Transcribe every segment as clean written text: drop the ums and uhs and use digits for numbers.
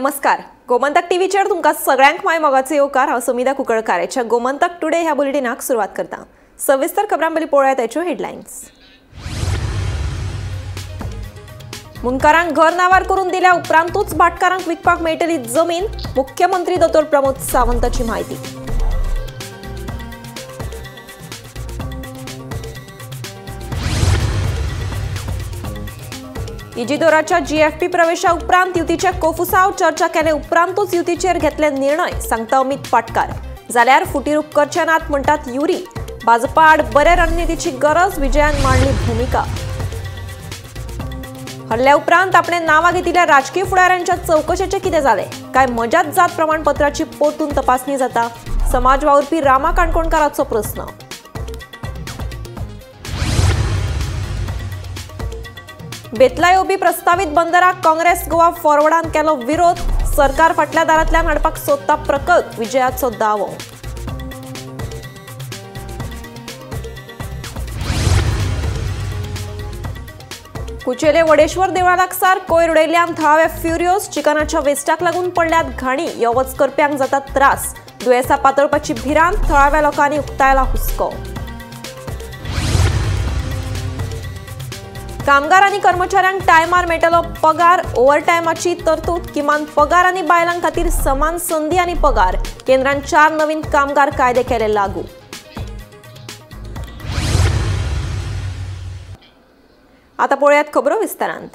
नमस्कार, गोमंतक टीव्हीचेर तुमकां सगळ्यांक my मोगाचो येवकार। हांव समिधा कुंकळकार ह्या गोमंतक टुडे ह्या बुलेटिनाक सुरवात करता। सविस्तर खबरां पयलीं पळोवया ताच्यो हेडलायन्स। मुंडकारांक घर नावार करून दिल्या उपरांतूच भाटकारांक विकपाक मेळटली जमीन, मुख्यमंत्री दोतोर प्रमोद सावंताची म्हायती। इजिदोराच्या जीएफपी प्रवेशा उपरांत युतीच्या कोफुसाव चर्चा केले उपरांतूच युतीचेर घेतले निर्णय, सांगता अमित पाटकार। जाल्यार फुटीरूप करचे नात म्हणटात युरी। भाजपा आड बरे रणनितीची गरज, विजयान मांडली भूमिका। हल्ल्या उपरांत आपणे नांवां घेतिल्ल्या राजकीय फुडाऱ्यांच्या चवकशेचें कितें जालें? काय मजात जात प्रमाणपत्राची परतून तपासणी जाता? समाज वावुरपी रामा काणकोणकाराचो प्रस्न। बेतला येवपी प्रस्तावीत बंदराक काँग्रेस गोवा फॉरवर्डान केलो विरोध, सरकार फाटल्या दारांतल्यान हाडपाक सोदता प्रकल्प, विजयाचो दावो। कुचेले वडेश्वर देवळा लागसार कोयर उडयल्ल्यान थळावे फ्युरियोस, चिकनाच्या वेस्टाक लागून पडल्यात घाणी, यो वच करप्यांक जातात त्रास, दुयेंसां पातळपाची भिरांत, थळाव्या लोकांनी उक्तायला हुस्को। कामगार आनी कर्मचाऱ्यांक टायमार मेळटलो पगार, ओव्हरटायमाची तरतूद, किमान पगार आनी बायलां खातीर समान संदी आनी पगार, केंद्रान 4 नवीन कामगार कायदे केले लागू। आतां पळोवयात खबरो विस्तारांत।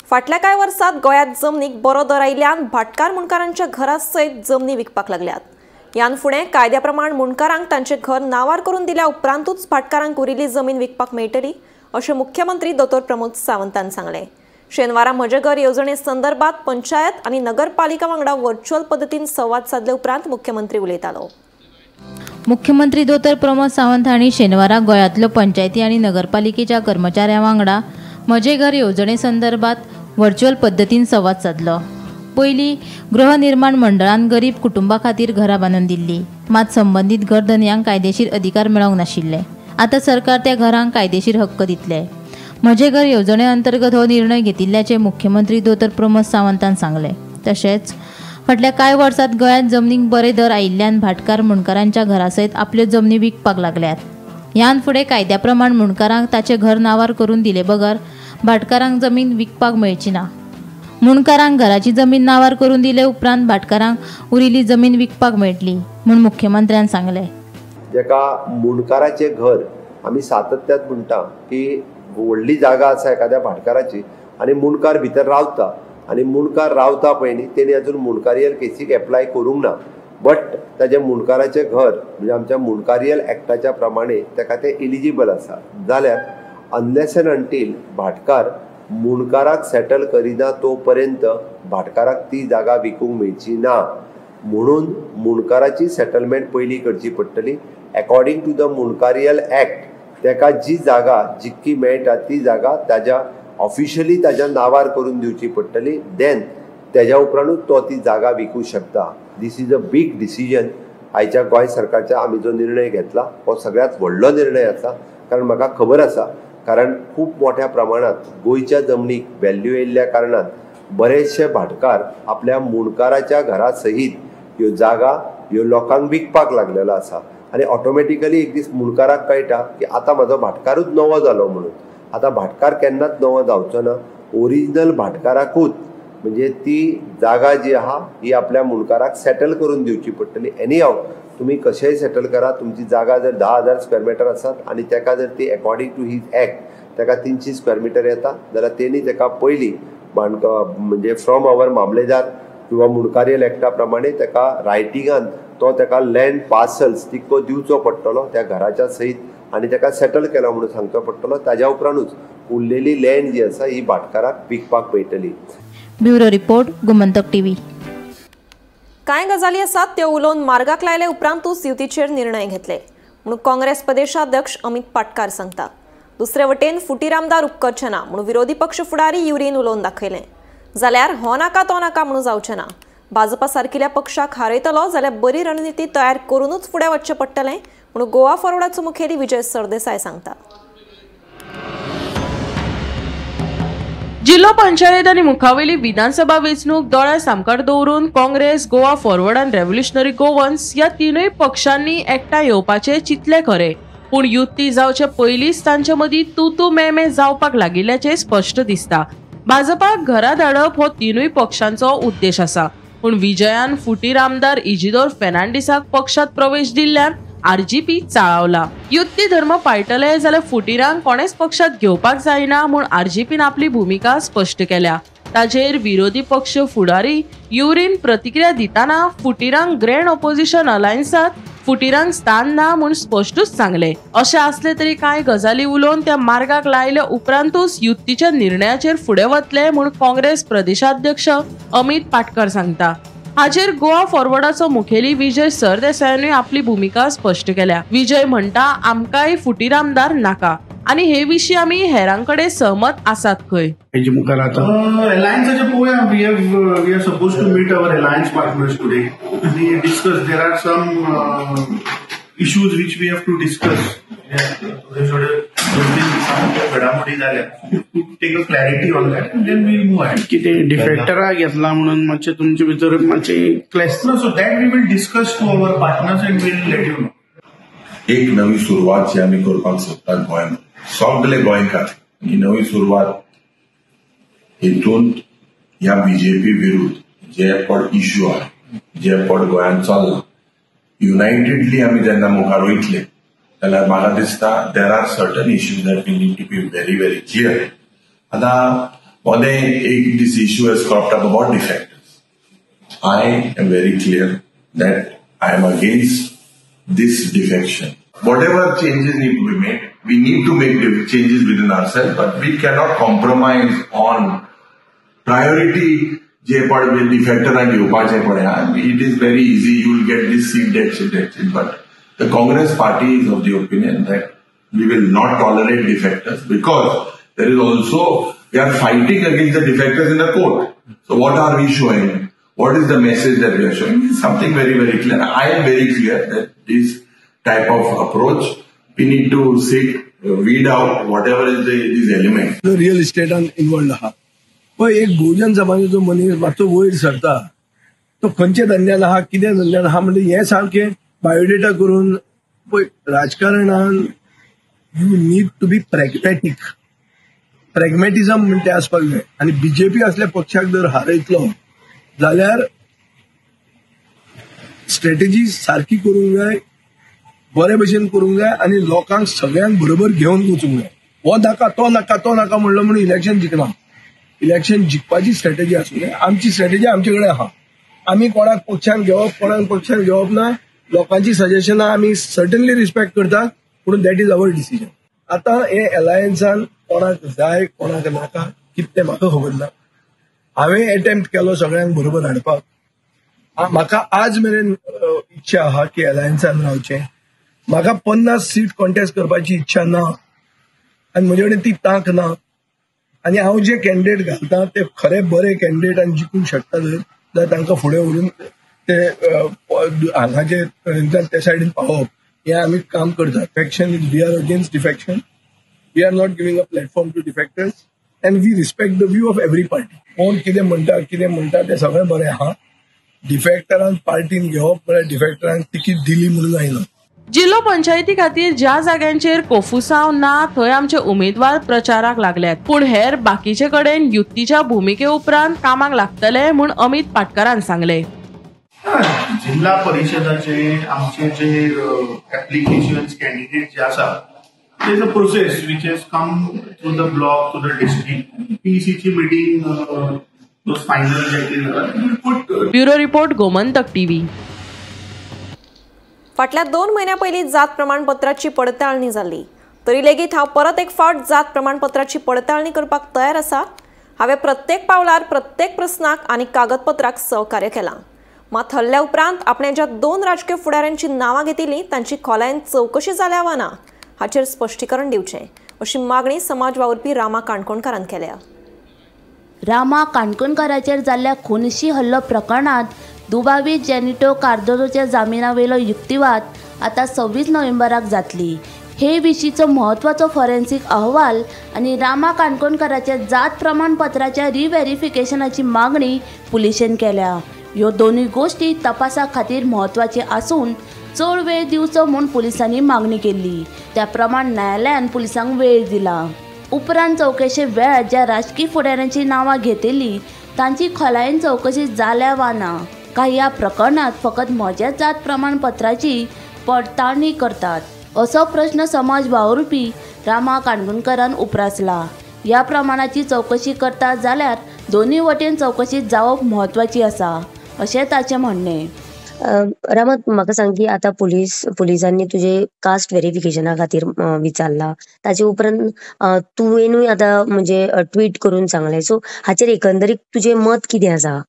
फाटल्या कांय वर्सांत गोंयांत जमनीक बरो दर आयिल्ल्यान भाटकार मुंडकारांच्या घरा सयत जमनी विकपाक लागल्यात। ह्यान फुडें कायद्या प्रमाण मुंडकारांक तांचें घर नावार करून दिल्या उपरांतूच भाटकारांक उरिल्ली जमीन विकपाक मेळटली, अशें मुख्यमंत्री दोतोर प्रमोद सावंतान सांगलें। शेनवारा म्हजें घर येवजणे संदर्भात पंचायत आनी नगरपालिका वांगडा व्हर्च्युअल पद्दतीन संवाद सादले उपरांत मुख्यमंत्री उलयतालो। मुख्यमंत्री दोतोर प्रमोद सावंत हांणी शेनवारा गोंयांतल्यो पंचायती आनी नगरपालिकेच्या कर्मचाऱ्यां वांगडा म्हजें घर येवजणे संदर्भात व्हर्च्युअल पद्दतीन संवाद सादलो। पयलीं गृहनिर्माण मंडळान गरीब कुटुंबा खातीर घरां बांदून दिल्ली, मात संबंदीत घरधनयांक कायदेशीर अधिकार मेळोंक नाशिल्ले। आतां सरकार त्या घरांक कायदेशीर हक्क दितले। म्हजें घर येवजणे अंतर्गत हो निर्णय घेतिल्ल्याचें मुख्यमंत्री दोतोर प्रमोद सावंतान सांगलें। तशेंच फाटल्या कांय वर्सांत गोंयांत जमनीक बरे दर आयिल्ल्यान भाटकार मुंडकारांच्या घरा सयत आपल्यो जमनी विकपाक लागल्यात। ह्यान फुडें कायद्या प्रमाण मुंडकारांक ताचें घर नावार करून दिले बगर भाटकारांक जमीन विकपाक मेळची ना। मुंडकारांक घराची जमीन नावार करून दिले उपरांत भाटकारांक उरिल्ली जमीन विकपाक मेळटली म्हूण मुख्यमंत्र्यान सांगलें। जेका मुंडकाराचें घर आमी सातत्यात म्हणटा की व्हडली जागा आसा एखाद्या भाटकाराची आनी मुंडकार भितर रावता आनी मुंडकार रावता पळय न्ही तेणी अजून मुंडकारियल केसीक एप्लाय करूंक ना, बट ताजें मुंडकाराचें घर म्हणजे आमच्या मुंडकारियल एक्टाच्या प्रमाणे ताका तें एलिजिबल आसा। जाल्यार अनलेस एंड अंटील भाटकार मुंडकाराक सेटल करिना तो पर्यंत भाटकाराक ती जागा विकूंक मेळची ना, म्हणून मुंडकाराची सेटलमेंट पयलीं करची पडटली। According to the Mundkarial act ताका जी जागा जितकी मेळटा ती जागा ताज्या ऑफिशियली ताज्या नांवार करून दिवची पडटली, देन तेज्या उपरांतूच तो ती जागा विकूं शकता। This is a big decision. आयच्या गोंय सरकारच्या आमी जो निर्णय घेतला हो सगळ्यांत व्हडलो निर्णय आसा, कारण म्हाका खबर आसा, कारण खूब मोठ्या प्रमाणांत गोंयच्या जमनीक व्हॅल्यू येयल्ल्या कारणान बरेचशे भाटकार आपल्या मुंडकाराच्या घरा सहीत ह्यो जागा ह्यो लोकांक विकपाक लागलेलो आसा आनी ऑटोमॅटिकली एक दीस मुंडकाराक कळटा की आतां म्हाजो भाटकारूच नवो जालो म्हणून। आतां भाटकार केन्नाच नवो जावचो ना, ओरिजिनल भाटकाराकूच म्हणजे ती जागा जी आहा ही आपल्या मुंडकाराक सेटल करून दिवची पडटली। एनी हाव तुमी कशेंय सेटल करा, तुमची जागा जर 10,000 स्क्वेअर मिटर आसात आनी ताका जर ती अकॉर्डिंग टू his act ताका 300 स्क्वेअर मिटर येता जाल्यार तेणी ताका पयलीं म्हणजे फ्रॉम our मामलेदार किंवा मुंडकारियल एक्टा प्रमाणे ताका रायटिंगान तो ताका लँड पार्सल्स तितको दिवचो पडटलो त्या घराच्या सयत आनी ताका सेटल केला म्हणून सांगचो पडटलो। ताज्या उपरांतूच उरलेली लँड जी आसा ही भाटकाराक विकपाक मेळटली। Bureau report, Gomantak TV. कांय गजाली आसात त्यो उलोवन मार्गाक लायले उपरांतूच युतीचेर निर्णय घेतले म्हणून काँग्रेस प्रदेशाध्यक्ष अमित पाटकार सांगता। दुसरे वटेन फुटीर आमदार उपकरचे ना म्हणून विरोधी पक्ष फुडारी युरीन उलोवन दाखयलें। जाल्यार हो नाका तो नाका म्हणून जावचें ना, भाजपा सारकिल्या पक्षाक हारयतलो जाल्यार बरी रणनिती तयार करूनच फुडें वचचें पडटलें म्हणून गोवा फॉरवर्डाचो मुखेली विजय सरदेसाय सांगता। जिल्हो पंचायत आनी मुखावेली विधानसभा वेंचणूक दोळ्या सामकार दवरून काँग्रेस, गोवा फॉरवर्ड आनी रेव्होल्युशनरी गोवन्स ह्या तिनूय पक्षांनी एकठांय येवपाचें चिंतलें खरें, पूण युती जावचे पयलींच तांचे मदीं तू तू मे मे जावपाक लागिल्ल्याचें स्पश्ट दिसता. भाजपाक घरा धाडप हो तिनूय पक्षांचो उद्देश आसा, पूण विजयान फुटीर आमदार इजिदोर फेर्नांडीसाक पक्षांत प्रवेश दिल्ल्यान आरजीपी चाळावला. युती धर्म पाळटले जाल्यार फुटीरांक कोणेच पक्षांत घेवपाक जायना म्हूण आरजीपीन आपली भुमिका स्पश्ट केल्या. ताचेर विरोधी पक्ष फुडारी युरीन प्रतिक्रिया दितना फुटीरांक ग्रँड ऑपोजिशन अलायन्सांत फुटीरांक स्थान ना म्हूण स्पश्टूच सांगलें. अशें आसलें तरी कांय गजाली उलोवन त्या मार्गाक लायल्या उपरांतूच युतीच्या निर्णयाचेर फुडें वतले म्हूण काँग्रेस प्रदेशाध्यक्ष अमित पाटकर सांगता. हाचेर गोवा फॉरवर्डाचो मुखेली विजय सरदेसायानूय आपली भुमिका स्पश्ट केल्या. विजय म्हणटा, आमकांय फुटीर आमदार नाका आनी हे विशीं आमी हेरां कडेन सहमत आसात खंय. अलायन्साचे पळोवया, we are suppose to meet our alliance partners today आनी discuss. There are some issues which we have to discuss. थोडे थोडे 2-3 दिसांनी घडामोडी जाल्या, to take a clarity on that and then we move ahead. कितें डिफेक्टरा घेतला म्हणून मातशें तुमचे भितर मातशें clash. So that we will discuss to our partners and will let you know. एक नवी सुरवात जी आमी करपाक सोदतात गोंयांत, सगळे गोंयकार ही नवी सुरवात हितून ह्या बीजेपी विरुद्ध जे पड इश्यू आहा, जे पड गोंयांत चल्ला, युनायटेडली आमी जेन्ना मुखार वयतले जाल्यार म्हाका दिसता there are certain issues that we need to be very very clear. आतां मदें एक this issue has cropped up about defectors. I am very clear that I am against this defection. Whatever changes need to be made, we need to make changes within ourselves, but we cannot compromise on priority. जे पड डिफेक्टरांक घेवपाचें पळय, it is very easy, you will get this seat, that seat, that seat, but the Congress party is of the opinion that we will not tolerate defectors because there is also, we are fighting against the defectors in the court. So what are we showing? What is the message that we are showing? It's something very, very clear. I am very clear that this type of approach, we need to sit, weed out whatever is these elements. The real estate involved आहा. पळय, एक बहुजन समाजाचो मनीस मातसो वयर सरता, तो खंयच्या धंद्यान आहा, कितें धंद्यान आहा, म्हणजे हें सारकें बायोडेटा करून. पळय, राजकारणान you need to be pragmatic. Pragmatism म्हणटा तें आसपाक जाय. आनी बीजेपी असल्या पक्षाक जर हारयतलो जाल्यार स्ट्रेटजी सारकी करूंक जाय, बरे भशेन करूंक जाय आनी लोकांक सगळ्यांक बरोबर घेवन वचूंक जाय. हो नाका, तो नाका, तो नाका म्हणलो म्हणून इलेक्शन जिखना. इलेक्शन जिखपाची स्ट्रेटजी आसूंक जाय. आमची स्ट्रेटजी आमचे कडेन आहा. आमी कोणाक पक्षान घेवप, कोणाक पक्षान घेवप ना. लोकांची सजेशनां आमी सर्टनली रिस्पेक्ट करतात, पूण that is our decision. आतां हे अलायन्सान कोणाक जाय कोणाक नाका कितें म्हाका खबर ना. हांवें एटेम्प्ट केलो सगळ्यांक बरोबर हाडपाक. म्हाका आज मेरेन इच्छा आहा की अलायन्सान रावचें. म्हाका 50 सीट कॉन्टेस्ट करपाची इच्छा ना आनी म्हजे कडेन ती तांक ना. आनी हांव जे कॅन्डिडेट घालता ते खरे बरे कॅन्डिडेट आनी जिखूंक शकता जाल्यार तांकां फुडें व्हरून ते हांगाचे ते सायडीन पावप हें आमी काम करतात. Faction is, we are against defection. We are not giving a platform to defectors and we respect the view of every party. कोण कितें म्हणटा कितें म्हणटा तें सगळें बरें आहा. डिफेक्टरांक पार्टीन घेवप म्हळ्यार डिफेक्टरांक तिकीट दिली म्हणून जायना. जिल्हो पंचायती खातीर ज्या जाग्यांचेर कोफुसांव ना थंय आमचे उमेदवार प्रचाराक लागल्यात, पूण हेर बाकीचे कडेन युतीच्या भुमिके उपरांत कामाक लागतले म्हूण अमित पाटकरान सांगले. जिल्हा परिशदाचे आमचे जे एप्लिकेशन्स कॅन्डिडेट जे आसा, there is a process which has come through the block to the district. पीईसीची meeting final जातली. Bureau report, Gomantak TV. फाटल्या 2 म्हयन्यां पयलीं जात प्रमाणपत्राची पडताळणी जाल्ली, तरी लेगीत हांव परत एक फावट जात प्रमाणपत्राची पडताळणी करपाक तयार आसा. हांवें प्रत्येक पावलार प्रत्येक प्रस्नाक आनी कागदपत्राक सहकार्य केलां. मात हल्ल्या उपरांत आपणे ज्या 2 राजकीय फुडाऱ्यांची नांवां घेतिल्लीं तांची खोलायेन चवकशी जाल्या वा ना हाचेर स्पश्टीकरण दिवचें अशी मागणी समाज वावुरपी रामा काणकोणकारान केल्या. रामा काणकोणकाराचेर जाल्ल्या खुनशी हल्लो प्रकरणांत दुबावीत जेनिटो कार्दोजोच्या जामिनावेलो युक्तिवाद आतां 26 नोव्हेंबराक जातली. हे विशींचो म्हत्वाचो फॉरेन्सिक अहवाल आनी रामा काणकोणकाराच्या जात प्रमाणपत्राच्या रिव्हेरिफिकेशनाची मागणी पुलिशेन केल्या. ह्यो दोनूय गोश्टी तपासा खातीर म्हत्वाची आसून चड वेळ दिवचो म्हूण पुलिसांनी मागणी केल्ली. त्या प्रमाण न्यायालयान पुलिसांक वेळ दिला. उपरांत चवकशे वेळार ज्या राजकी फुडाऱ्यांची नांवां घेतिल्ली तांची खोलायेन चवकशी जाल्या वा ना, काय ह्या प्रकरणांत फकत म्हज्या जात प्रमाणपत्राची पडताळणी करतात असो प्रश्न समाज वावुरपी रामा काणकोणकारान उप्रासला. ह्या प्रमाणाची चवकशी करता जाल्यार दोनूय वटेन चवकशी जावप म्हत्वाची आसा अशें ताचें म्हणणें. रामा, म्हाका सांग की आतां पुलिसांनी तुजे कास्ट व्हेरिफिकेशना खातीर विचारला, ताचे उपरांत तुवेनूय आतां म्हणजे ट्वीट करून सांगलें, सो हाचेर एकंदरीत तुजें मत कितें आसा?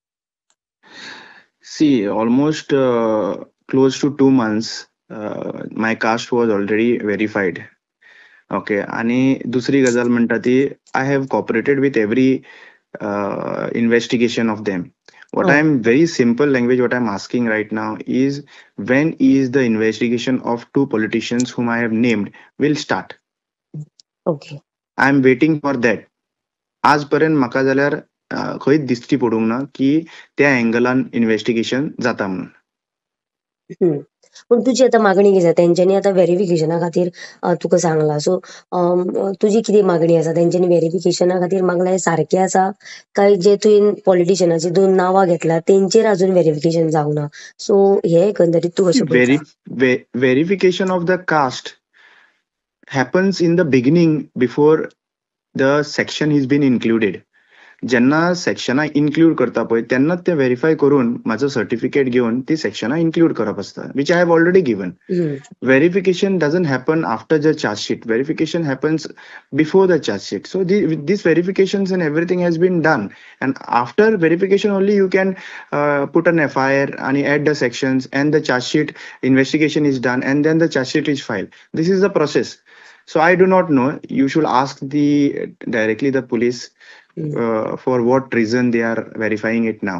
See, almost close to 2 months my caste was already verified. Okay, आनी दुसरी गजाल म्हणटा ती I have cooperated with every investigation of them. What I am very simple language, what I am asking right now is when is the investigation of 2 politicians whom I have named will start. Okay, I am waiting for that. आज पर्यंत म्हाका जाल्यार खंयच दिश्टी पडूंक ना की त्या एंगलान इन्व्हेस्टिगेशन जाता म्हणून. पूण तुजी आतां मागणी कितें आसा? तेंच्यांनी आतां व्हेरिफिकेशना खातीर तुका सांगलां, सो तुजी कितें मागणी आसा? तेंच्यांनी व्हेरिफिकेशना खातीर मागलां हें सारकें आसा काय जे तुवें पॉलिटिशनाची 2 नांवां घेतला तेंचेर अजून व्हेरिफिकेशन जावंक ना? सो हे एकंदरीत तूं कशें पळयता? Verification of the caste happens in the beginning before the section is been included. जेन्ना सेक्शनां इन्क्लूड करता पळय तेन्नाच ते व्हेरीफाय करून म्हाजो सर्टिफिकेट घेवन ती सेक्शनां इन्क्लूड करप आसता, which I have already given. Verification doesn't happen after the chargesheet, verification happens before the chargesheet. So this verifications and everything has been done, and after verification only you can put an FIR आनी add the sections and the chargesheet investigation is done and then the chargesheet is filed. This is the process. So I do not know, you should ask the directly the police for what reason they are verifying it now.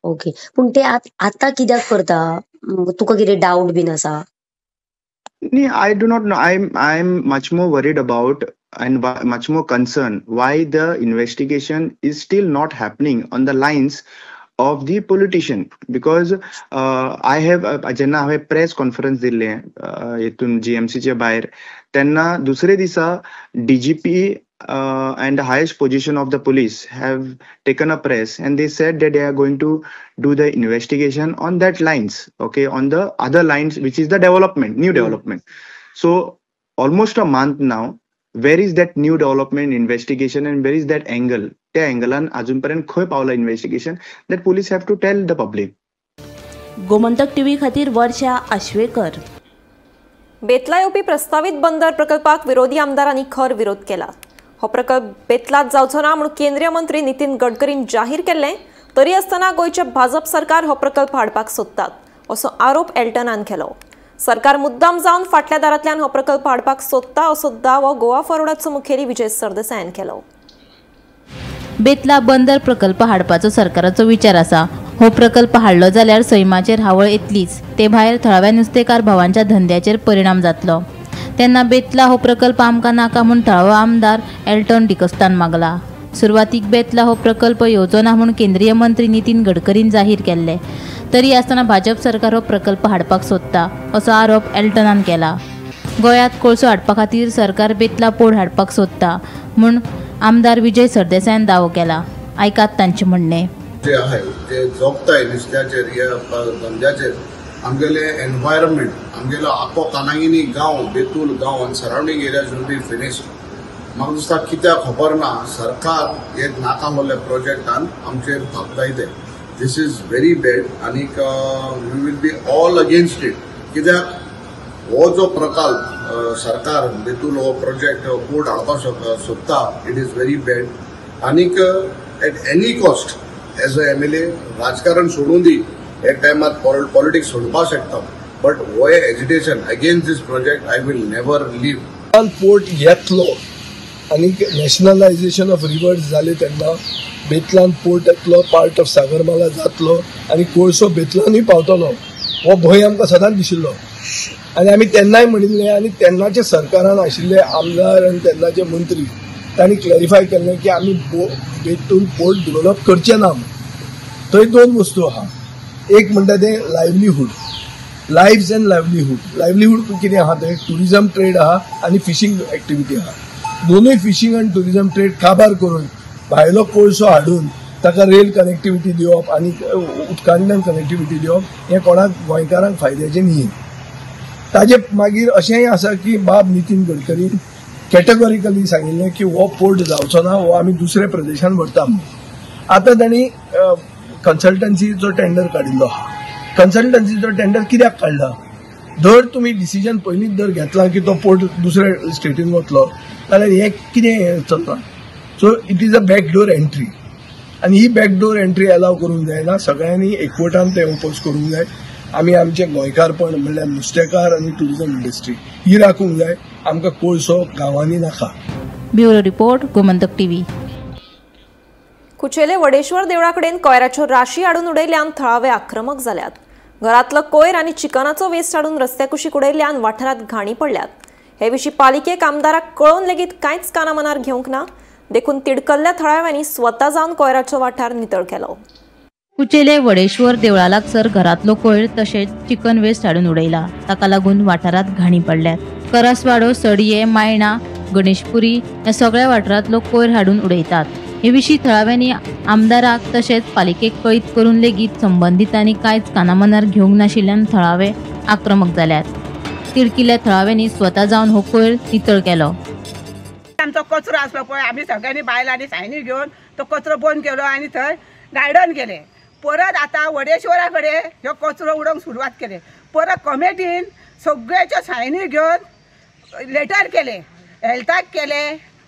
Okay, पूण ते आता कित्याक करता? तुका कितें डावट बीन आसा? न्ही, I do not know. I am much more worried about and much more concerned why the investigation is still not happening on the lines of the politician, because I have जेन्ना हांवें प्रेस कॉन्फरन्स दिल्लें हेतून जीएमसीच्या भायर, तेन्ना दुसरे दिसा DGP and the highest position of the police have taken a press and they said that they are going to do the investigation on that lines, okay, on the other lines which is the development, new development. So almost a month now, where is that new development investigation and where is that angle? त्या अँगलान अजून पर्यंत खंय पावला investigation, that police have to tell the public. Gomantak TV खातीर वर्षा आश्वेकर. बेतला येवपी प्रस्तावित बंदर प्रकल्पाक विरोधी आमदारांनी खर विरोध केला. हो प्रकल्प बेतलात जावचो ना म्हणून केंद्रीय मंत्री नितीन गडकरीन जाहीर केल्लें, तरी आसतना गोंयचे भाजप सरकार हो प्रकल्प हाडपाक सोदतात असो आरोप एल्टनान केलो. सरकार मुद्दाम जावन फाटल्या दारांतल्यान हो प्रकल्प हाडपाक सोदता असो दावो गोवा फॉरवर्डाचो मुखेली विजय सरदेसायान केलो. बेतला बंदर प्रकल्प हाडपाचो सरकाराचो विचार आसा. हो प्रकल्प हाडलो जाल्यार सैमाचेर हावळ येतलीच, ते भायर थळाव्या नुस्तेकार भावांच्या धंद्याचेर परिणाम जातलो. तेन्ना बेतला हो प्रकल्प आमकां नाका म्हूण थळावो आमदार एल्टन डिकोस्तान मागला. सुरवातीक बेतला हो प्रकल्प येवचो ना म्हूण केंद्रीय मंत्री नितीन गडकरीन जाहीर केल्ले, तरी आसतना भाजप सरकार हो प्रकल्प हाडपाक सोदता असो आरोप एल्टनान केला. गोंयांत कोळसो हाडपा खातीर सरकार बेतला पोर्ट हाडपाक सोदता म्हूण आमदार विजय सरदेसायान दावो केला. आयकात तांचें म्हणणें. जे आहाय जे जोगताय नुस्त्याचेर ह्या धंद्याचेर, आमगेले एनवायरमेंट, आमगेलो आख्खो कानागिनी गांव, बेतूल गांव आनी surrounding areas will be finished. म्हाका दिसता कित्याक खबर ना, सरकार एक नाका आहले प्रोजेक्टान आमचेर थापताय. This is very bad आनीक we will be all against it. कित्याक हो जो प्रकल्प सरकार बेतूल हो प्रोजेक्ट पोर्ट हाडपाक सोदता, it is very bad. आनीक at any cost as a MLA राजकारण सोडून दी, एक टायमार पॉलिटिक्स सोडपाक शकता, बट हो agitation against this project I will never leave. Port येतलो आनी नॅशनलायझेशन ऑफ रिवर्स जाले तेन्ना बेतलान पोर्ट येतलो, पार्ट ऑफ सागरमाला जातलो आनी कोळसो बेतलानूय पावतलो, हो भंय आमकां सदांच दिशिल्लो. आनी आमी तेन्नाय म्हणिल्लें आनी तेन्नाचे सरकारान आशिल्ले आमदार आनी तेन्नाचे मंत्री तांणी क्लॅरिफाय केल्लें की आमी बेतूल पोर्ट डेव्हलप करचे ना. थंय दोन वस्तू आहा, एक म्हणटा तें लायवलीहूड, लायव्स अँड लायवलीहूड. लायवलीहूड कितें आहा थंय ट्युरिजम ट्रेड आहा आनी फिशींग एक्टिविटी आहा. दोनूय फिशींग आनी ट्युरिजम ट्रेड काबार करून भायलो कोळसो हाडून ताका रेल कनेक्टिविटी दिवप आनी उदकांतल्यान कनेक्टिविटी दिवप हें कोणाक गोंयकारांक फायद्याचें न्ही. ताजे मागीर अशेंय आसा की बाब नितीन गडकरीन कॅटेगॉरिकली सांगिल्लें की हो पोर्ट जावचो ना, हो आमी दुसऱ्या प्रदेशान व्हरता. आतां तांणी कन्सल्टन्सीचो टेंडर काडिल्लो आहा. कन्सल्टन्सीचो टेंडर कित्याक काडला? जर तुमी डिसिजन पयलींच जर घेतला की तो पोर्ट दुसऱ्या स्टेटीन वतलो जाल्यार हें कितें चलता. So it is a backdoor entry आनी ही बॅकडोर एंट्री अलाव करूंक जायना. सगळ्यांनी एकवटान तें ओपोज करूंक जाय. आमी आमचें गोंयकारपण म्हणल्यार नुस्तेकार आनी ट्युरिजम इंडस्ट्री ही राखूंक जाय. आमकां कोळसो गांवांनी नाका. Bureau report, Gomantak TV. Kuchele Vadeshwar देवळा कडेन कोयराच्यो राशी हाडून उडयल्ल्यान थळावे आक्रमक जाल्यात. घरांतलो कोयर आनी चिकनाचो वेस्ट हाडून रस्त्या कुशीक उडयल्ल्यान वाठारांत घाणी पडल्यात. हे विशीं पालिकेक आमदाराक कळोवन लेगीत कांयच कानामनार घेवंक ना. देखून तिडकल्ल्या थळाव्यांनी स्वता जावन कोयराचो वाठार नितळ केलो. कुचेले वडेश्वर देवळा लागसर घरांतलो कोयर तशेंच चिकन वेस्ट हाडून उडयला. ताका लागून वाठारांत घाणी पडल्यात. करासवाडो, सडये, मायणा, गणेशपुरी ह्या सगळ्या वाठारांतलो कोयर हाडून उडयतात. हे विशीं थळाव्यांनी आमदाराक तशेंच पालिकेक कळीत करून लेगीत संबंदितांनी कांयच कानामनार घेवंक नाशिल्ल्यान थळावे आक्रमक जाल्यात. तिडकिल्ल्या थळाव्यांनी स्वता जावन हो कोयर नितळ केलो. आमचो कचरो आसलो पळय, आमी सगळ्यांनी बायलांनी सायनी घेवन तो कचरो बंद केलो आनी थंय गार्डन केलें. परत आतां वडेश्वरा कडेन ह्यो कचरो उडोवंक सुरवात केले. परत कमिटीन सगळ्याच्यो सायनी घेवन लेटर केले, हेल्थाक केले,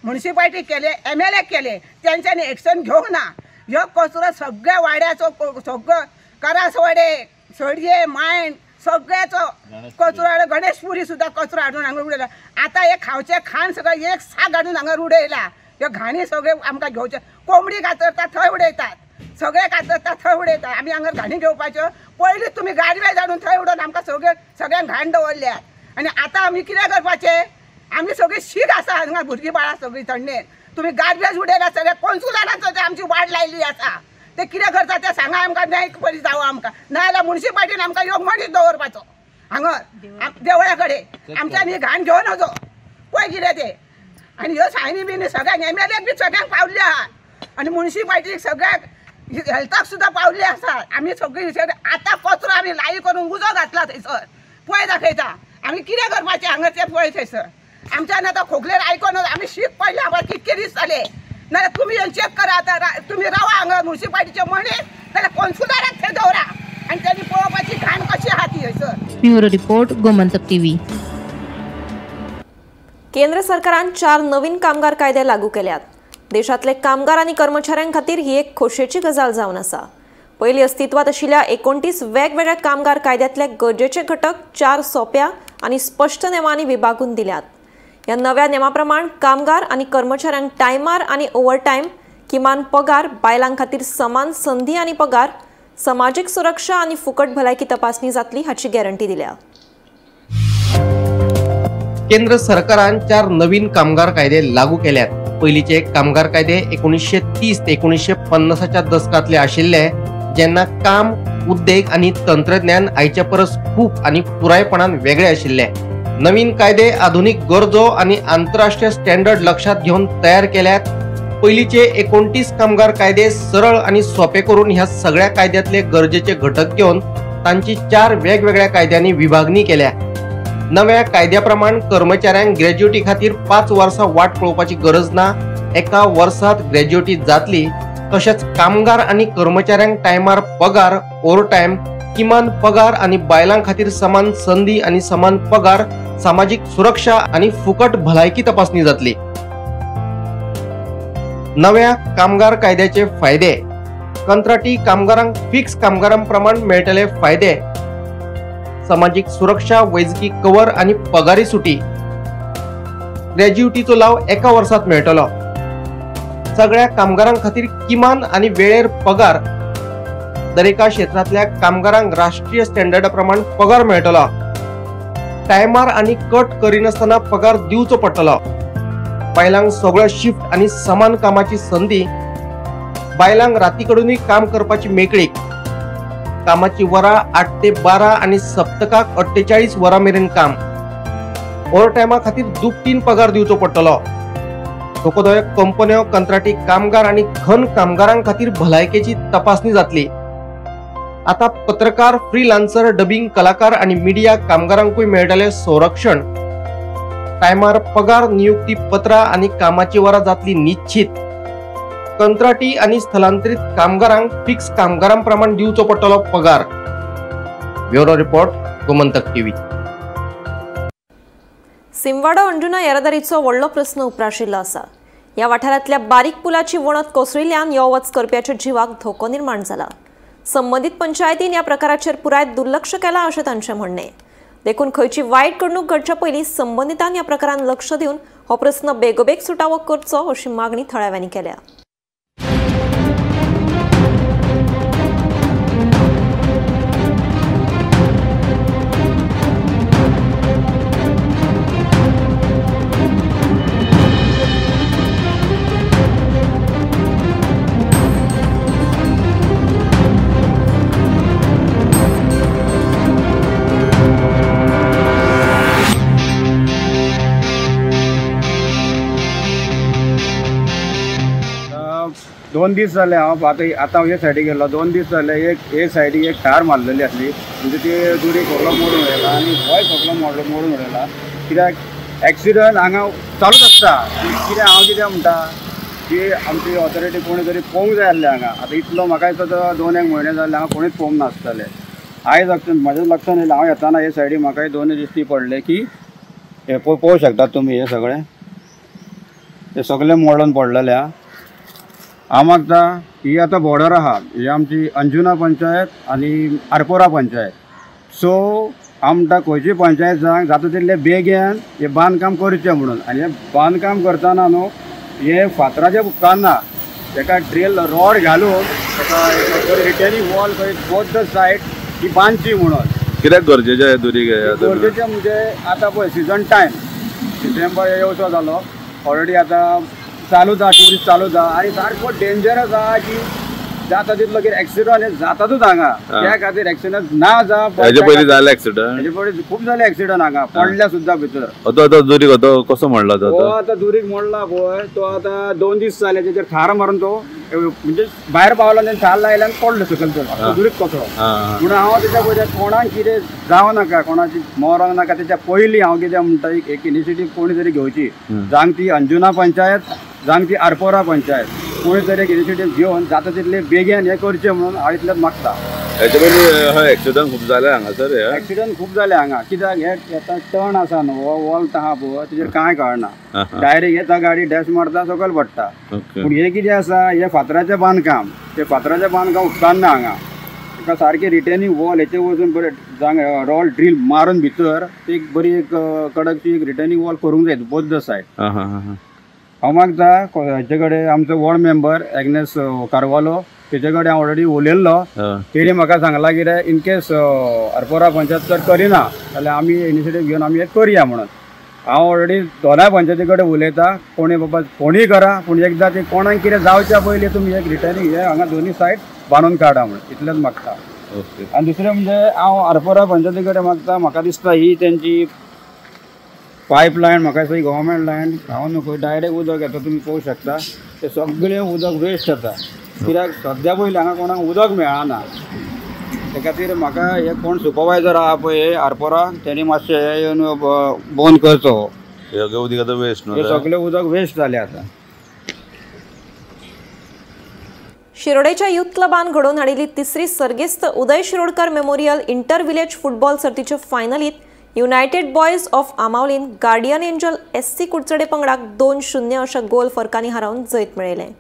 म्युनिसिपालिटीक केले, MLA केले. तेंच्यांनी एक्शन घेवंक ना. ह्यो कचरो सगळ्या वाड्याचो, सगळो करासवाडे, सडये, मायण सगळ्याचो कचरो हाडून, गणेशपुरी सुद्दां कचरो हाडून हांगा उडयला. आतां हे खावचें खाण सगळें एक साक हाडून हांगा उडयला. ह्यो घाणी सगळे आमकां घेवचे, कोंबडी कातरता थंय उडयतात, सगळे कातरता थंय उडयतात. आमी हांगा घाणी घेवपाच्यो. पयलींच तुमी गार्बेज हाडून थंय उडोवन आमकां सगळे सगळ्यांक घाण दवरल्यात. आनी आतां आमी कितें करपाचें? आमी सगळीं शीक आसा हांगा, भुरगीं बाळां सगळीं थंडेन. तुमी गार्बेज उडयला सगळ्या कोन्सुलारान आमची वाड लायली आसा. ते कितें करता तें सांगा आमकां, न्याय बरी जावं आमकां. नाजाल्यार म्युनिसिपालिटीन आमकां योग मनीस दवरपाचो हांगा देवळा कडेन. आमच्यान ही घाण घेवन वचो पळय कितें तें. आनी ह्यो सायनी बिनी सगळ्यांक MLA बी सगळ्यांक पावल्यो आहा आनी म्युनिसिपालिटीक सगळ्यांक हेल्थाक सुद्दां पावल्ली आसा. आमी सगळीं आतां कचरो आमी लाई करून उजो घातला थंयसर पळय दाखयता. आमी कितें करपाचें हांगा तें पळय थंयसर. आमच्यान आतां खोकलेर आयकोन आमी शीक पडले आमकां कितके दीस जाले. नाजाल्यार तुमी चॅक करा आतां, तुमी रावा हांगा म्युनिसिपालिटीचे मनीस, नाजाल्यार कोन्सुलाराक थंय दवरा आनी तेणी पळोवपाची घाण कशी आहा ती हयसर. Bureau report, Gomantak TV. केंद्र सरकारान 4 नवीन कामगार कायदे लागू केल्यात. देशांतले कामगार आनी कर्मचाऱ्यां खातीर ही एक खोशेची गजाल जावन आसा. पयलीं अस्तित्वांत आशिल्ल्या 29 वेगवेगळ्या कामगार कायद्यांतले गरजेचे घटक 4 सोंप्या आनी स्पश्ट नेमांनी विभागून दिल्यात. ह्या नव्या नेमा प्रमाण कामगार आनी कर्मचाऱ्यांक टायमार आनी ओव्हरटायम, किमान पगार, बायलां खातीर समान संदी आनी पगार, समाजीक सुरक्षा आनी फुकट भलायकी तपासणी जातली हाची गॅरंटी दिल्या. केंद्र सरकारान 4 नवीन कामगार कायदे लागू केल्यात. पयलींचे कामगार कायदे 1930 ते 1950च्या दशकांतले आशिल्ले, जेन्ना काम, उद्देग आनी तंत्रज्ञान आयच्या परस खूब आनी पुरायपणान वेगळे आशिल्ले. नवीन कायदे आधुनिक गरजो आनी आंतरराष्ट्रीय स्टँडर्ड लक्षात घेवन तयार केल्यात. पयलींचे 29 कामगार कायदे सरळ आनी सोपे करून ह्या सगळ्या कायद्यांतले गरजेचे घटक घेवन तांची 4 वेगवेगळ्या कायद्यांनी विभागणी केल्या. नव्या कायद्या प्रमाण कर्मचाऱ्यांक ग्रॅज्युएटी खातीर 5 वर्सां वाट पळोवपाची गरज ना, एका वर्सांत ग्रॅज्युएटी जातली. तशेंच कामगार आनी कर्मचाऱ्यांक टायमार पगार, ओव्हरटायम, किमान पगार आनी बायलां खातीर समान संदी आनी समान पगार, सामाजीक सुरक्षा आनी फुकट भलायकी तपासणी जातली. नव्या कामगार कायद्याचे फायदे: कंत्राटी कामगारांक फिक्स कामगारां प्रमाण मेळटले फायदे, सामाजीक सुरक्षा, वैजकी कवर आनी पगारी सुटी. ग्रॅज्युएटीचो लाव एका वर्सांत मेळटलो. सगळ्या कामगारां खातीर किमान आनी वेळेर पगार. दरेका क्षेत्रांतल्या कामगारांक राष्ट्रीय स्टँडर्डा प्रमाण पगार मेळटलो. टायमार आनी कट करिनासतना पगार दिवचो पडटलो। बायलांक सगळ्यो शिफ्ट आनी समान कामाची संदी, बायलांक राती कडूनय काम करपाची मेकळीक, कामाची वरां 8 ते 12 आनी सप्तकाक 48 वरां मेरेन काम, ओव्हरटायमा खातीर दुपटीन पगार दिवचो पडटलो। धोकोदायक कंपन्यो, कंत्राटी कामगार आनी खण कामगारां खातीर भलायकेची तपासणी जातली। आता पत्रकार, फ्रीलान्सर, डबिंग कलाकार आनी मिडिया कामगारांकूय मेळटलें संरक्षण। टायमार पगार, नियुक्ती पत्रां आनी कामाची वरां जातली निश्चित। कंत्राटी आनी स्थलांतरीत कामगारांक फिक्स कामगारां प्रमाण दिवचो पडटलो पगार। Bureau report, Gomantak TV. Simwado Anjuna येरादारीचो व्हडलो प्रस्न उप्राशिल्लो आसा। ह्या वाठारांतल्या बारीक पुलाची वणत कोसळिल्ल्यान यो वच करप्याच्या जिवाक धोको निर्माण जाला। संबंदीत पंचायतीन ह्या प्रकाराचेर पुराय दुर्लक्ष केलां अशें तांचें म्हणणें। देखून खंयची वायट घडणूक घडच्या पयलीं संबंदितान ह्या प्रकारान लक्ष दिवन हो प्रस्न बेगोबेग सुटावो करचो अशी मागणी थळाव्यांनी केल्या। दोन दीस जाले हांव आतां आतां हे सायडीक गेल्लो, 2 दीस जाले एक हे सायडीक एक थार मारलेली आसली, म्हणजे ती दुरी सगळो मोडून उडयला आनी होय सगळो मोडून उडयला। कित्याक एक्सिडंट हांगा चालूच आसता। कित्याक हांव कितें म्हणटा की आमची ऑथॉरिटी कोणी तरी पळोवंक जाय आसले हांगा। आतां इतलो म्हाका दिसता 2-1 म्हयने जाले हांगा कोणीच पळोवंक नासतले। आयज म्हज्या लक्षान येयलें, हांव येताना हे सायडीक म्हाका 2 दीस ती पडले की हे पळोवंक शकतात तुमी, हे सगळें हे सगळें मोडून पडलेलें आहा। हांव मागता ही आतां बॉर्डर आहा, ही आमची अंजुना पंचायत आनी आरपोरा पंचायत। सो हांव म्हणटा खंयची पंचायत जावंक जाता तितले बेगीन हें बांदकाम करचें म्हणून। आनी हें बांदकाम करतना न्हू हें फातराचें उपकारना, तेका ड्रिल रॉड घालून तेका रिटेनिंग वॉल खंय बोथ the side ही बांदची म्हणून। कित्याक गरजेचें दुरीग? गरजेचें म्हणजे आतां पळय सिजन टायम, डिसेंबर येवचो जालो ऑलरेडी, आतां चालू जा ट्युरिस्ट चालू जा आनी सारको डेंजरस आहा की जाता तितलो कितें एक्सिडंट हे जातातूच हांगा। त्या खातीर एक्सिडंट ना जा। हेजे पयलीं जाले एक्सिडंट? हेजे पयलीं खूब जाले एक्सिडंट हांगा, पडल्या सुद्दां भितर। आतां दुरीग आतां कसो मोडला तो? आतां दुरीग मोडला पळय तो आतां 2 दीस जाले तेजेर थार मारून तो म्हणजे भायर पावलो आनी थार लायल्यान पडलो सकयल तो दुरीग कसो। म्हणून हांव तेच्या पयलीं कोणाक कितें जावं नाका, कोणाची मरोंक नाका, तेच्या पयलीं हांव कितें म्हणटा एक इनिशिएटीव कोणी तरी घेवची, जावं ती अंजुना पंचायत जावं ती आरपोरा पंचायत, कोणी तरी एक इनिशिएटीव घेवन जाता तितले बेगीन हें करचें म्हणून हांव इतलेंच मागता। हेचे पयलीं एक्सिडंट खूब जाले हांगासर? एक्सिडंट खूब जाले हांगा, कित्याक हे आतां टर्न आसा न्हू, हो वॉल्ट आहा पळय तेजेर कांय कळना, डायरेक्ट येता गाडी डॅश मारता सकयल पडटा। पूण हें कितें आसा, हें फातराचें बांदकाम, तें फातराचें बांदकाम उपकारना हांगा। ताका सारकें रिटेनिंग वॉल हेचे वचून बरें जावं रॉड ड्रील मारून भितर एक बरी एक कडकशी एक रिटेनिंग वॉल करूंक जाय बोथ the side. हांव मागता हेचे कडेन आमचो वॉर्ड मेंबर एग्नेस कार्वालो तेजे कडेन हांव ऑलरेडी उलयल्लो, तेणी म्हाका सांगलां कितें इनकेस आरपोरा पंचायत जर करिना जाल्यार आमी इनिशिएटीव घेवन आमी हें करया म्हणून। हांव ऑलरेडी दोनाय पंचायती कडेन उलयता, कोणी बाबा कोणीय करा पूण एकदां ती कोणाक कितें जावच्या पयलीं तुमी एक रिटर्निंग हें हांगा दोनी सायड बांदून काडा म्हणून इतलेंच मागता। आनी दुसरें म्हणजे हांव आरपोरा पंचायती कडेन मागता, म्हाका दिसता ही तेंची पायप लायन, म्हाका दिसता ही गव्हर्मेंट लायन, हांव न्हू डायरेक्ट उदक येता, तुमी पळोवंक शकता तें सगळें उदक वेस्ट जाता, कित्याक सद्या पयलीं हांगा कोणाक उदक मेळना। ते खातीर म्हाका हे कोण सुपरवायजर आहा पळय आरपोरा तेणी मातशें हें येवन बंद करचो, हे उदक आतां वेस्ट हे सगळें उदक वेस्ट जालें आतां। शिरोडेच्या युथ क्लबान घडोवन हाडिल्ली तिसरी सर्गेस्त Uday Shirodkar memorial inter village football सर्तीच्या फायनलीत युनायटेड बॉयज ऑफ आमावलीन गार्डियन एंजल SC Kudchade पंगडाक 2-0 अशा गोल फरकांनी हारोवन जैत मेळयलें।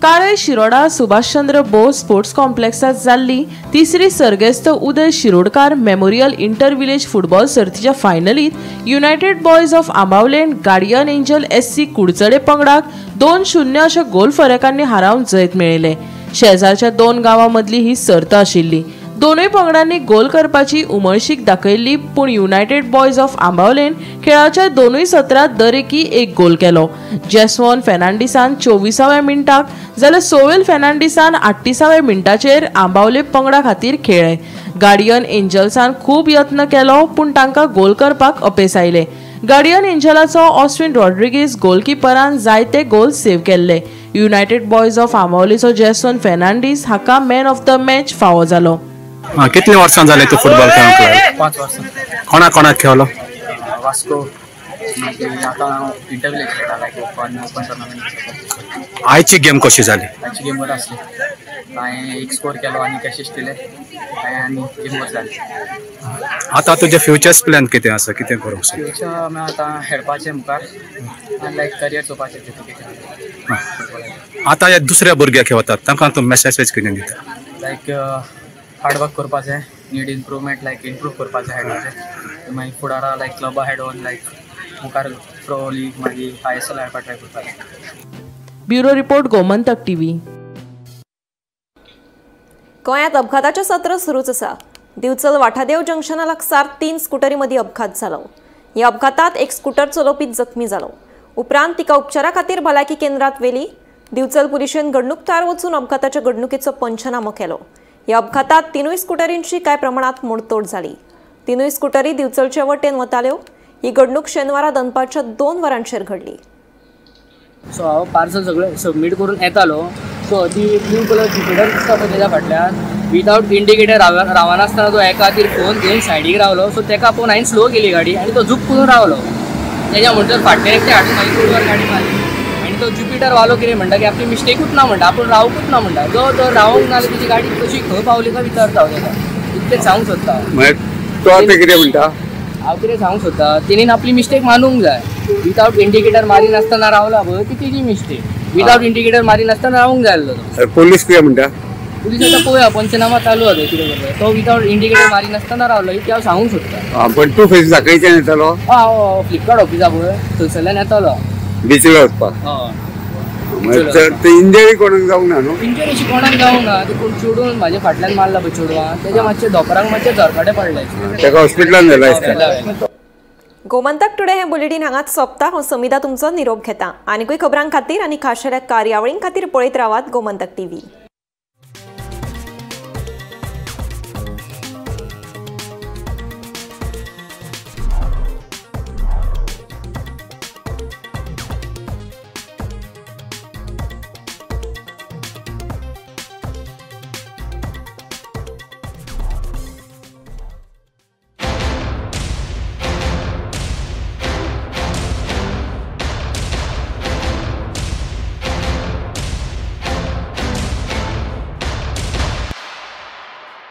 काळे शिरोडा सुभाषचंद्र बोस स्पोर्ट्स कॉम्प्लेक्सात जाल्ली तिसरी सर्गेस्त Uday Shirodkar memorial inter village football सर्तीच्या फायनलीत युनायटेड बॉयज ऑफ आंबावलेन गार्डियन एंजल SC Kudchade पंगडाक 2-0 अशा गोल फरकांनी हारोवन जैत मेळयलें। शेजारच्या 2 गांवां मदली ही सर्त आशिल्ली। दोनूय पंगडांनी गोल करपाची उमळशीक दाखयल्ली, पूण युनायटेड बॉयज ऑफ आंबावलेन खेळाच्या दोनूय सत्रांत दरेकी एक गोल केलो. जेसवॉन फेर्नांडीसान 24व्या मिनटाक जाल्यार सोवेल फेर्नांडीसान 38व्या मिनटाचेर आंबावले पंगडा खातीर खेळ्ळे. गार्डियन एंजल्सान खूब यत्न केलो, पूण तांकां गोल करपाक अपेस आयले. गार्डियन एंजलाचो ऑस्विन रॉड्रिगीज गोलकिपरान जायते गोल सेव्ह केल्ले. युनायटेड बॉयज ऑफ आंबावलेचो जेसन फेर्नांडीस हाका मॅन ऑफ the match फावो जालो. कितले वर्सां जाले तूं फुटबॉल खेळूंक? 5 वर्सां. कोणा कोणाक खेळलो? वास्को, आतां हांव इंटरव्यू खेळटा, लायक ओपन टुर्नामेंट. आयची गेम कशी जाली? आयची गेम बरी आसली. हांवें एक स्कोर केलो आनी असिस्ट दिले आनी गेम बरी जाली. आतां तुजें फ्युचर्स प्लॅन कितें आसा, कितें करूंक सोदता? फ्युचर आतां खेळपाचें मुखार आनी लायक करियर चोवपाचें तितून कितें. आतां ह्या दुसऱ्या भुरग्याक वतात तांकां तूं मॅसेज कितें दिता? लायक हार्ड वर्क करपाचें, नीड इम्प्रूवमेंट, लायक इम्प्रूव करपाचें हेडाचें, मागीर फुडारा लायक क्लबा हेड ऑन लायक मुखार प्रो लीग मागीर ISL खेळपाक ट्राय करपाचें. Bureau report, Gomantak TV. गोंयांत अपघाताचें सत्र सुरूच आसा. दिवचल वाठादेव जंक्शना लागसार 3 स्कुटरी मदीं अपघात जालो. ह्या अपघातांत एक स्कुटर चलोवपी जखमी जालो. उपरांत तिका उपचारा खातीर भलायकी केंद्रांत व्हेली. दिवचल पुलिशेन घडणूक थळार वचून अपघाताच्या घडणुकेचो पंचनामो केलो. ह्या अपघातांत 3 स्कुटरींची कांय प्रमाणांत मोडतोड जाली. 3 स्कुटरी दिवचलचे वटेन वताल्यो. ही घडणूक शेनवारा दनपारच्या 2 वरांचेर घडली. सो हांव पार्सल सगळें सबमीट करून येतालो. सो ती ब्लू कलर ज्युपिटर दिसता पळय तेज्या फाटल्यान विदावट इंडिकेटर रावनासतना तो एका खातीर फोन घेवन सायडीक रावलो. सो तेका पळोवन हांवें स्लो केली गाडी आनी तो झूप करून रावलो. तेज्या म्हणसर फाटल्यान एकटें हाडून मागीर रोडार गाडी मारली आनी तो ज्युपिटर वालो कितें म्हणटा की आपली मिस्टेकूच ना म्हणटा, आपूण रावकूच ना म्हणटा. जो तो रावंक ना जाल्यार तेजी गाडी कशी खंय पावली काय विचारता हांव तेका, इतकें सांगूंक सोदता. तो आतां कितें म्हणटा? हांव कितें सांगूंक सोदता, तेणेन आपली मिस्टेक मानूंक जाय. विदावट इंडिकेटर मारिनासतना रावला पळय ती तेजी मिस्टेक. विदावट इंडिकेटर मारिनासतना रावंक जाय आसलो तो. पोलीस कितें म्हणटा? पुलीस आतां पळोवया, पंचनामा चालू आसा कितें करता. तो विदावट इंडिकेटर मारिनासतना रावलो इतकें हांव सांगूंक सोदता. पण तूं खंय साखळीच्यान येतालो? हय, फ्लिपकार्ट ऑफिसा पळय थंयसरल्यान येतालो बिचला वचपाक. हय, इंजरी कोणाक जावंक ना न्हू? इंजरी अशी कोणाक जावंक ना. ते कोण चेडून म्हाज्या फाटल्यान मारला पळय चेडवान, तेज्या मातशे धोपरांक मातशे झरकाटे पडले. ताका हॉस्पिटलान व्हेला आसता. गोमंतक टुडे हे बुलेटीन हांगाच सोंपता. हांव समिता तुमचो निरोप घेता. आनीकूय खबरां खातीर आनी खाशेल्या कार्यावळीं खातीर पळयत रावात गोमंतक टीव्ही.